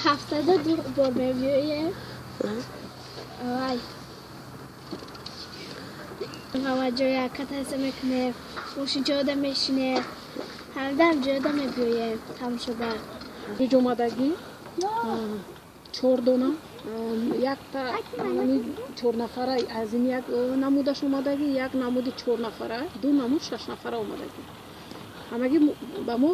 Ҳафтада ду бор мебиёем. Вай, ҳама ҷоя кататься мекунем, мошинчаода мешинем, ҳамда ҷояда мебиёем тамошоба. Омадагӣ чор дона, якта чорнафара, аз ин як намудаш омадагӣ, як намуди чорнафара, ду намуд шашнафара омадагӣ. Ҳамагӣ ба мо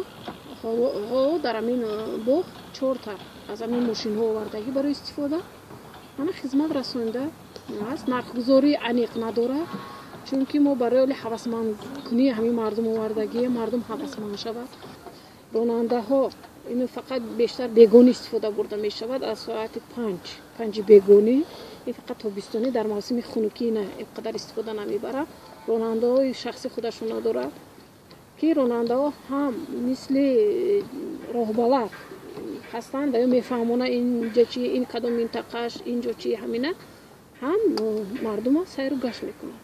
ҳоло дар ҳамин боғ чорта аз ҳамин мошинҳо овардагӣ барои истифода. Ҳама хизмат расонида аст. Нархгузории аниқ надорад, чунки мо барои ҳавасмандкунии ҳамин мардум овардагӣ, мардум ҳавасманд шавад. Ронандаҳо ин фақат бештар бегонӣ истифода бурда мешавад, аз соати 5, 5-и бегонӣ. Ин фақат тобистонӣ, дар мавсими хунукӣ ина ин қадар истифода намебарад. Ронандаҳои шахси худашон надорад, ки ронандаҳо ҳам мисли роҳбалад ҳастанд ва ё мефаҳмонанд, инҷа чи, ин кадом минтақаш, инҷо чи, ҳамина ҳам мардума сайру гашт мекунанд.